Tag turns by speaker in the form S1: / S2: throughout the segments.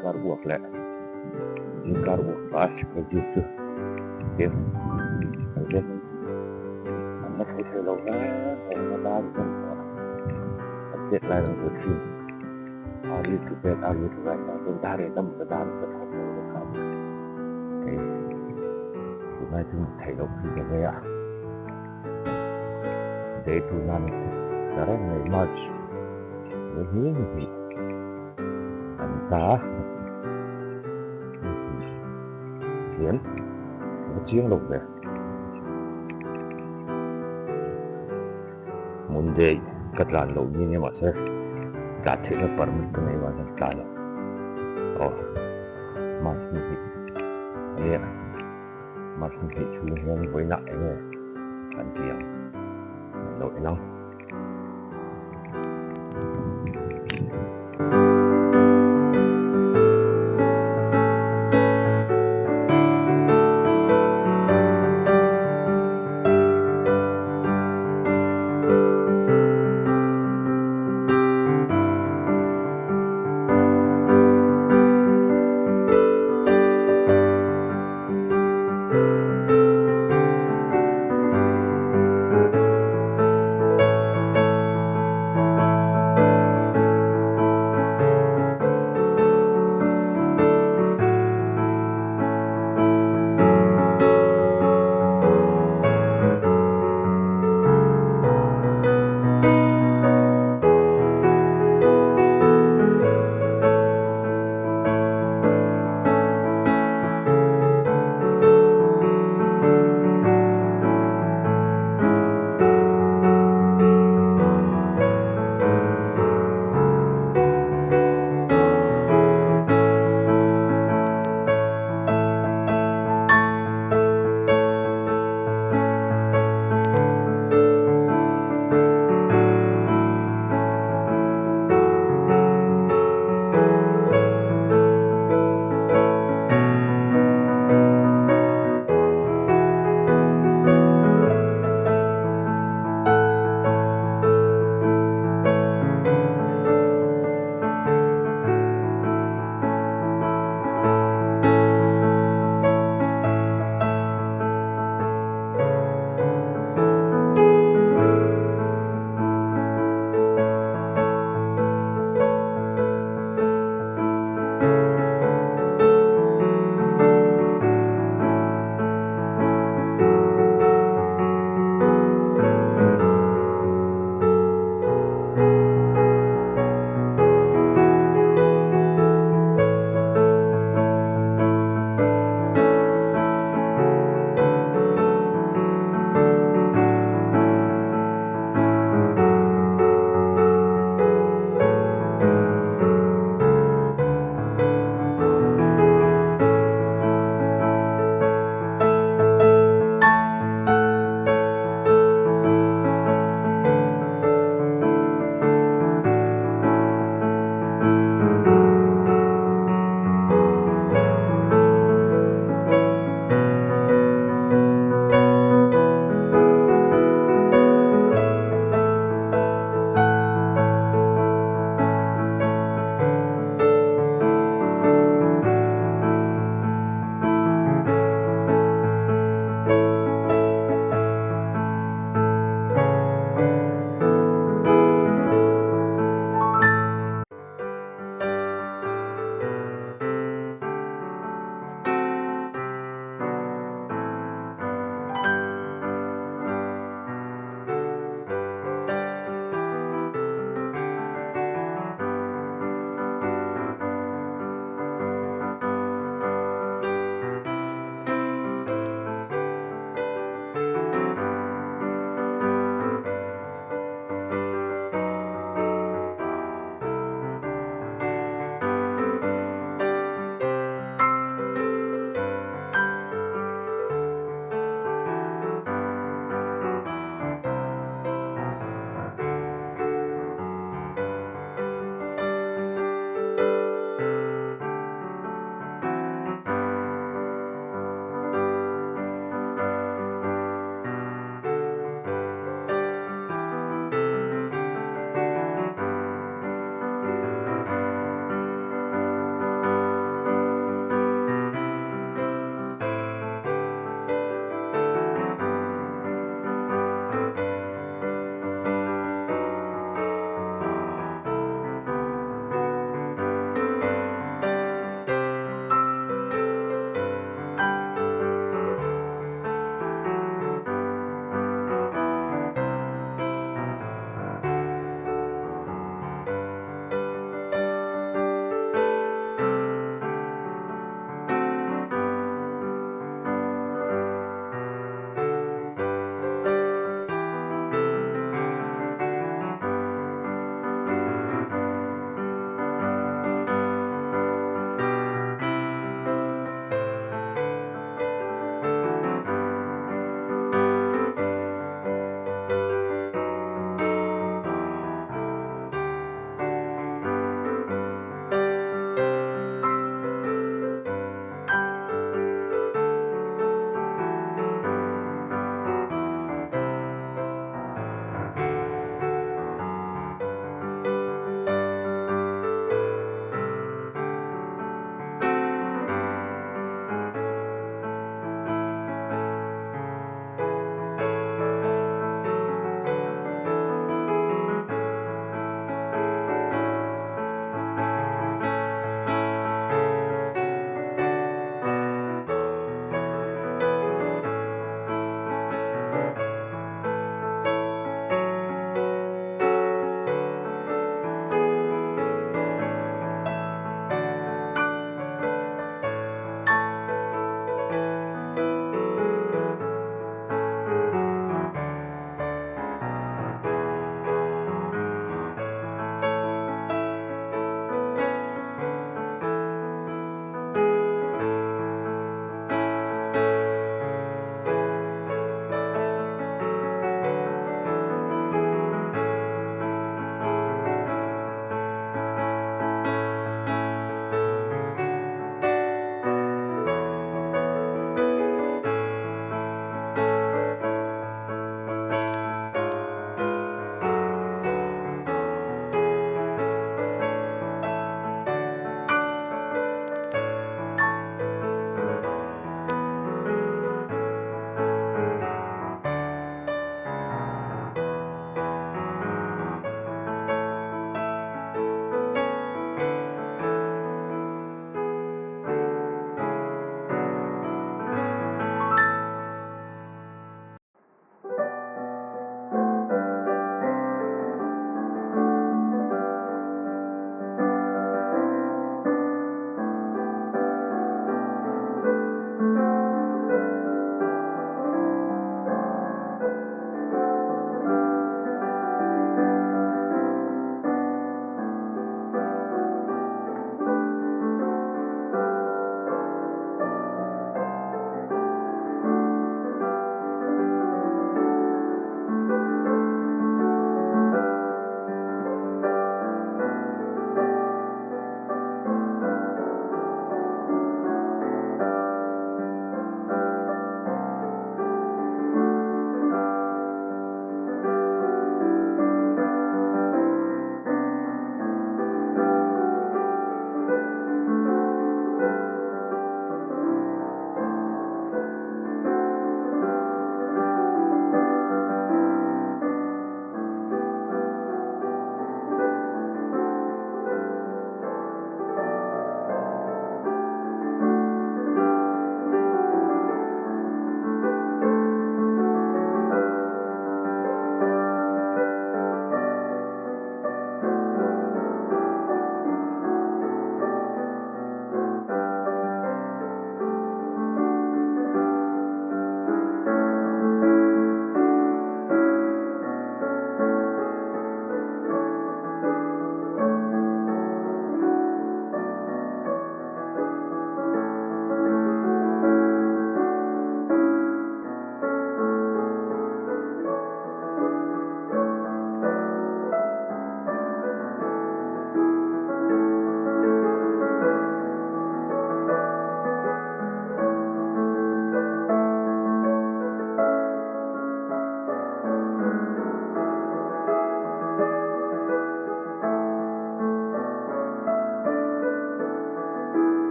S1: Zingkar uak leh zingkar uak pah schedule chu tlem kan tlem an la thei thei lo hle mai a dar kan tawh a kan chet lai reng tur thin early to bed early to rise ah chuan dar leh dam ka dar ka tho tho vek a hei tunlai chu theih loh phei ta ve a day to nan ta reng mai march ni hnih ni hnih an ta hian a chiang lo ve Monday ka tlan loh ni nia mahse tlan theihna permit ka nei vang hian tlan lo aw March ni hnih ania March ni hnih chhung hian vawiinah eng nge kan ti ang kan lo en ang.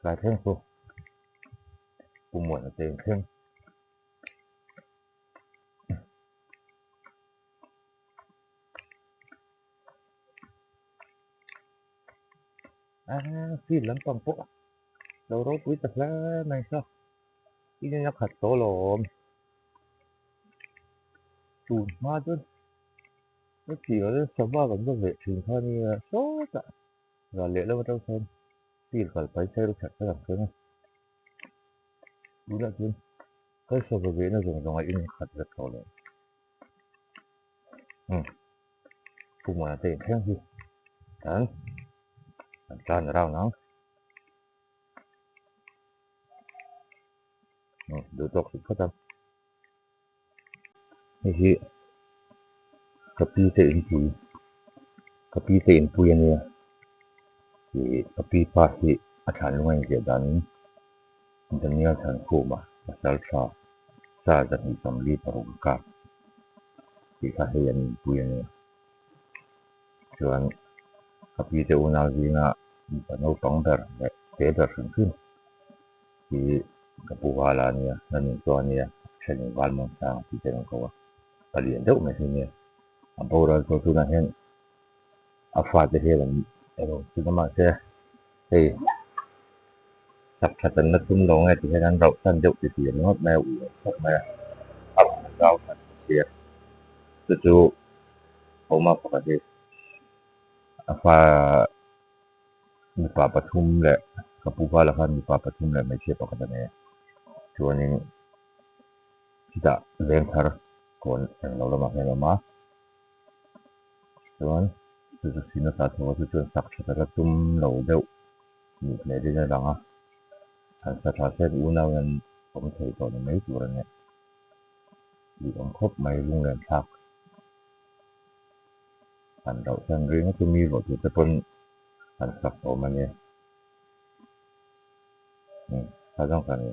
S1: Tlai thleng chu Pu Muana te in thleng. A field lampang pawh lo ropui ta hle mai kha in a khat tawh alawm tun hma chuan heti ang sava kan va veh thin kha nia sawtah ral leh lam atang sawn field kal pai phei khat khat ang thleng a tunah chuan kan sava vehna zawng zawng a in khat vek tawh lo. Pu Muana te inthleng hi tan an tan round ang duh tawk hrih phawt ang hei hi ka pi te inpui ka pi te inpui a nia ih ka pi pa hi a thlan lung a inziah danin Daniel Thankhuma pasal tha sa 246 a kap tih kha hei an inpui a nia. Chuan ka pi te unau zinga mipa naupang ber leh te ber hrim hrim hi ka pu vala a nia, na nun chu a nia, a thenin Valmawngsanga tih te an ko a, palian deuh mai hi a nia. A boral tawh tunah hian a fate hian an rawn chhun a mahse hei sak that an la tum lo nge ti hian an rauh tan deuh ti tih ringawt mai a ui awm khawp mai a a rawn zau that ta si a chu chu awma pakhat hi a fa mipa pathum leh ka pu vala khan mipa pathum leh hmeichhia pakhat a nei a chuanin chutah veng thar kawn englo lamah hian a awm a. Chuan chu chu sin a tla tho a chu chuan sak tha taka tum lo deuh nih hmel in a lang a han sa tha se unau in an awm thei tawh ni mai tur a nia tih awm khawp mai lunglen thlak han rauh hian ring a chu mi ruah tur te pawn han sak awm a nia umm tha zawng kha a ni.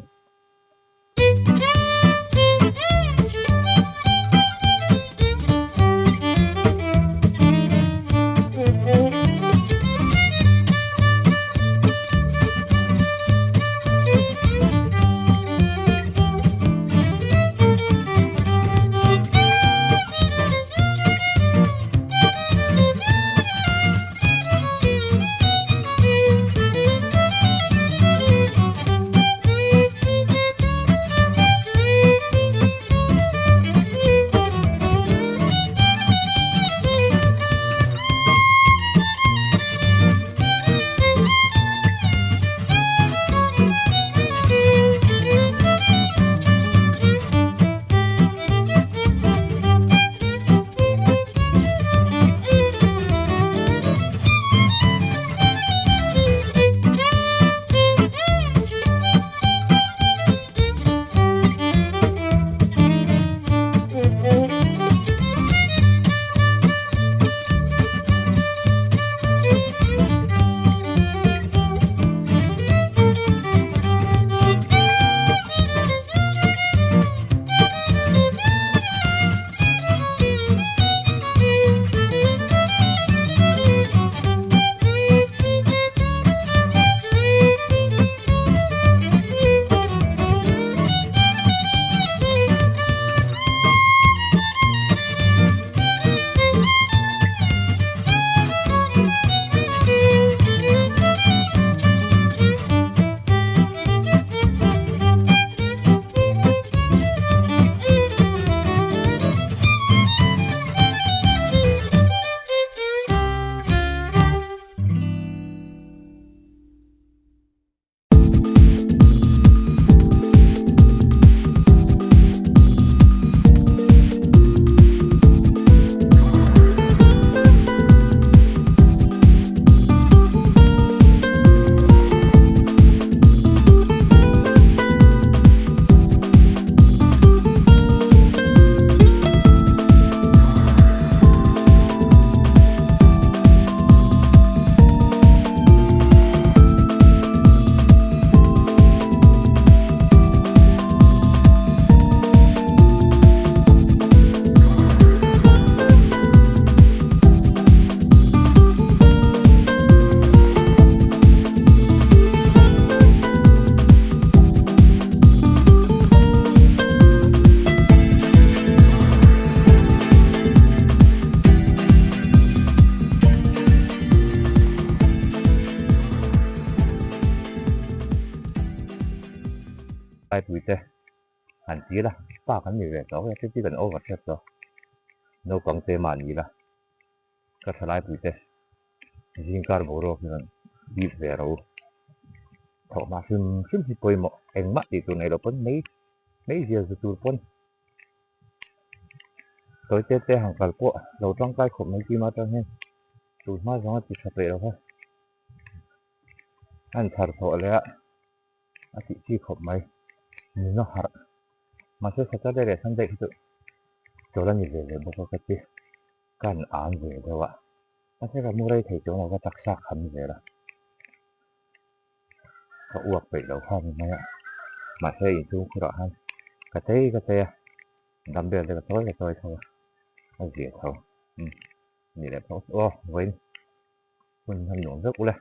S1: Taipuite han ti la, pa kan ni ve tawh e, chuti kan over hrep tawh. Naupang te mah ni la, ka thalaipuite zingkar boruak hi rawn hip ve rawh u. Thawhhma hrim hrim hi pawimawh, engmah tih tur nei loh pawn mai mai zia zu tur pawn tawi te te han kal pawh lo tangkai khawp mai tih mah atang hian tun hma zawnga ti tha peih lo kha a inchhar thawh leh a. a tih chi khawp mai nuna harh mahse Saturday leh Sunday khi chu chawl a ni ve ve bawk a ka ti ka han an ve deuh a mahse ka mu rei thei chuang lo ka taksa kham zel a ka uak peih lo kha a ni mai a mahse inchhung khurah khan ka chei ka chei a dumbbell te ka chawi ka chawi tho a a zia tho umm ni leh phawt aw vawiin hun han nuam vek ule.